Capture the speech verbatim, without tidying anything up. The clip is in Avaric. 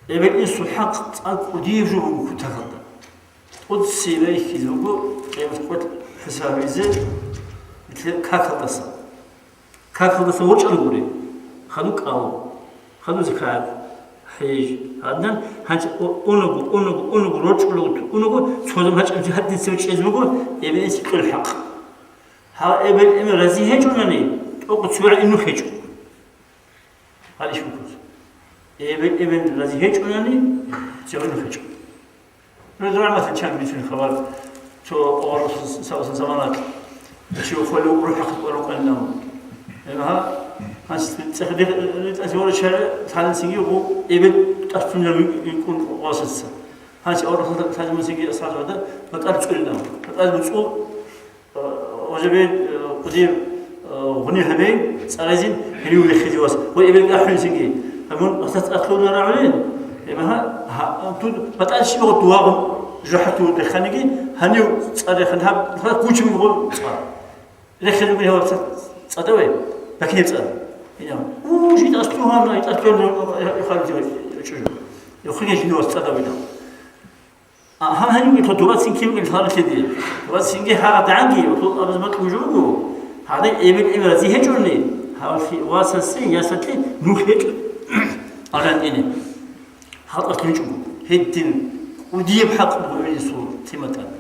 Эбел-инсул хӀакъ цӀакъ кӀудияб жо буго кутакалда. ТӀоцебе бихьизе буго къиямат къоялъ хӀисаб гьабизе нилъер какалдаса. Какалдаса ворчӀана гури. Хадуб кӀал, хадуб закат, хӀеж. Гьадин, гьанчи о-, оного, оного, оного, рорчӀулаго, оного, цо заман гьачӀунти гьадин цеве чӀезе буго, эбел-инсул кьол хӀакъ. Гьав эбел-эмен рази гьечӀунани, тӀокӀ цо гӀинухъ гьечӀо. Гьалищ вукӀуз. Эбел-эмен рази гьечӀунани, цо гӀинухъ гьечӀо. Рузрагьмалъи чан бицун хабар, цо гъоркь с-, с-, замана чи хвалев рухӀахъе кӀварав къайинав. Гьеб гьа, гьанс цӀех ритӀазе ворачара, лъалесинги гъу эбел тӀасцунел викӀун васаца. Гьанс аварагасда лъалесинги асхӀабзабада батӀал цӀуйилан. БатӀал буцӀул Гъожабе, э, кӀудияб, э, гъуниб гьабе, цӀарайзин, гьенив рехизе вас. Гъой эбел ахӀунсинги. Гьабун, гьасда цӀар кьолна рагӀулин. Эбагьа, гьа, тут батӀал щиб гъо дугьагъун жо хӀатур реханиги, гьанив цӀар рехани, гьаб, гьаб гучун гъо цӀар. Рехизе гьав цӀа-, цӀадаве, бакинеб цӀар. Инав. У, жид астугьана, итӀа кьолна, э, э, э, чӀужу. Э, хугел жинивас цӀадаве. А, гьаб гьанивги тӀубацин кивгӀин лъаларилъеде. ТӀубацинги гьагъадагӀанги, абаз макьужу буго. Гьадин эбел-эмен рази гьечӀони, гьав васасе, ясалъе нух гьечӀо. Аран ине. Гьалкъалъ гьечӀо. Гьедин кӀудияб хӀакъ буго эбел-инсул тематан.